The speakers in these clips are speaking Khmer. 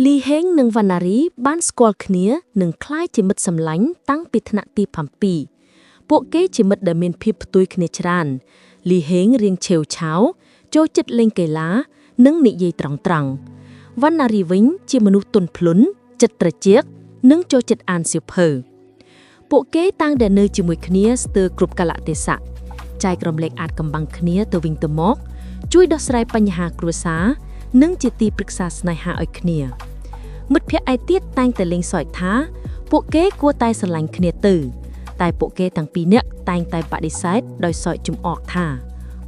លីហេងនិងវណ្ណារីបានស្គាល់គ្នានិងក្លាយជាមិត្តសម្លាញ់តាំងពីថ្នាក់ទី7ពួកគេជាមិត្តដែលមានភាពផ្ទុយគ្នាច្រើនលីហេងរៀងឆេវឆាវចូលចិត្តលេងកីឡានិងនិយាយត្រង់ៗវណ្ណារីវិញជាមនុស្សទន់ភ្លន់ចិត្តត្រជាក់និងចូលចិត្តអានសៀវភៅពួកគេតាំងតែនៅជាមួយគ្នាស្ទើរគ្រប់កាលៈទេសៈចែករំលែកអាចកំបាំងគ្នាទៅវិញទៅមកជួយដោះស្រាយបញ្ហាគ្រួសារនិងជាទីប្រឹក្សាស្នេហាឲ្យគ្នា មិត្តភ័ក្តិឯទៀតតែងតែលេងសើចថាពួកគេគួរតែស្រឡាញ់គ្នាទៅតែពួកគេទាំងពីរនាក់តែងតែបដិសេធដោយសើចចំអកថា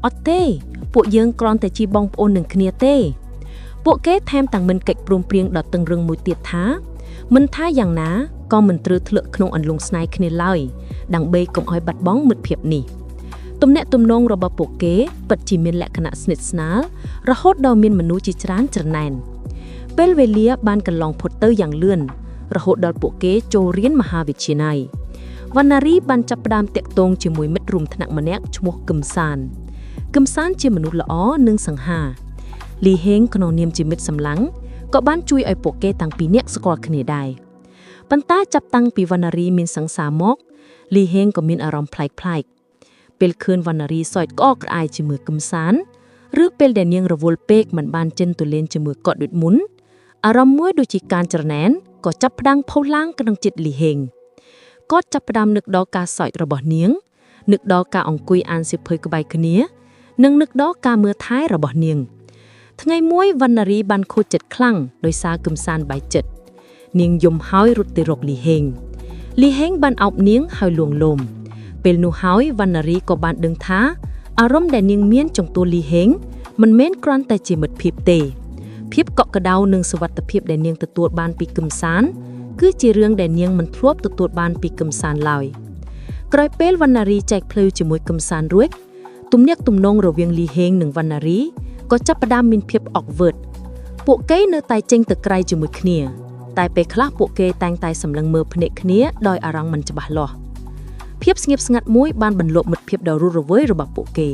អត់ទេពួកយើងគ្រាន់តែជាបងប្អូននឹងគ្នាទេពួកគេថែមទាំងមិនកិច្ចព្រមព្រៀងដ៏តឹងរឹងមួយទៀតថាមិនថាយ៉ាងណាក៏មិនត្រូវធ្លាក់ក្នុងអន្លង់ស្នេហ៍គ្នាឡើយដើម្បីកុំឲ្យបាត់បង់មិត្តភាពនេះទំនាក់ទំនងរបស់ពួកគេពិតជាមានលក្ខណៈស្និទ្ធស្នាលរហូតដល់មានមនុស្សជាច្រើនច្រណែន ពេលវេលាបានកន្លងផុតទៅយ៉ាងលឿនរហូតដល់ពួកគេចូលរៀនមហាវិទ្យាល័យវណ្ណារីបានចាប់ផ្ដើមទាក់ទងជាមួយមិត្តរួមថ្នាក់ម្នាក់ឈ្មោះកឹមសានកឹមសានជាមនុស្សល្អនិងសង្ហាលីហេងក្នុងនាមជាមិត្តសម្លាញ់ក៏បានជួយឲ្យពួកគេទាំងពីរនាក់ស្គាល់គ្នាដែរប៉ុន្តែចាប់តាំងពីវណ្ណារីមានសង្សារមកលីហេងក៏មានអារម្មណ៍ប្លែកៗពេលឃើញវណ្ណារីសើចក្អកក្អាយជាមួយកឹមសានឬពេលដែលនាងរវល់ពេកមិនបានចិនទូលេនជាមួយគាត់ដូចមុន អារម្មណ៍មួយដូចជាការច្រណែនក៏ចាប់ផ្ដើមផុសឡើងក្នុងចិត្តលីហេងគាត់ចាប់ផ្ដើមនឹកដល់ការសើចរបស់នាងនឹកដល់ការអង្គុយអានសៀវភៅក្បែរគ្នានិងនឹកដល់ការមើលថែរបស់នាងថ្ងៃមួយវណ្ណារីបានខូចចិត្តខ្លាំងដោយសារគំសានបាយចិត្តនាងយំហើយរត់ទៅរកលីហេងលីហេងបានអោបនាងហើយលួងលោមពេលនោះហើយវណ្ណារីក៏បានដឹងថាអារម្មណ៍ដែលនាងមានចំពោះលីហេងមិនមែនគ្រាន់តែជាមិត្តភាពទេ ភាពកក់ក្ដៅនិងសុវត្ថិភាពដែលនាងទទួលបានពីគឹមសានគឺជារឿងដែលនាងមិនធ្លាប់ទទួលបានពីគឹមសានឡើយក្រោយពេលវណ្ណារីចែកផ្លូវជាមួយគឹមសានរួចទំនាក់ទំនងរវាងលីហេងនិងវណ្ណារីក៏ចាប់ផ្ដើមមានភាពអកវើតពួកគេនៅតែចេញទៅក្រៅជាមួយគ្នាតែពេលខ្លះពួកគេតែងតែសម្លឹងមើលភ្នែកគ្នាដោយអារម្មណ៍មិនច្បាស់លាស់ភាពស្ងៀមស្ងាត់មួយបានបន្លប់មិត្តភាពដ៏រស់រវើយរបស់ពួកគេ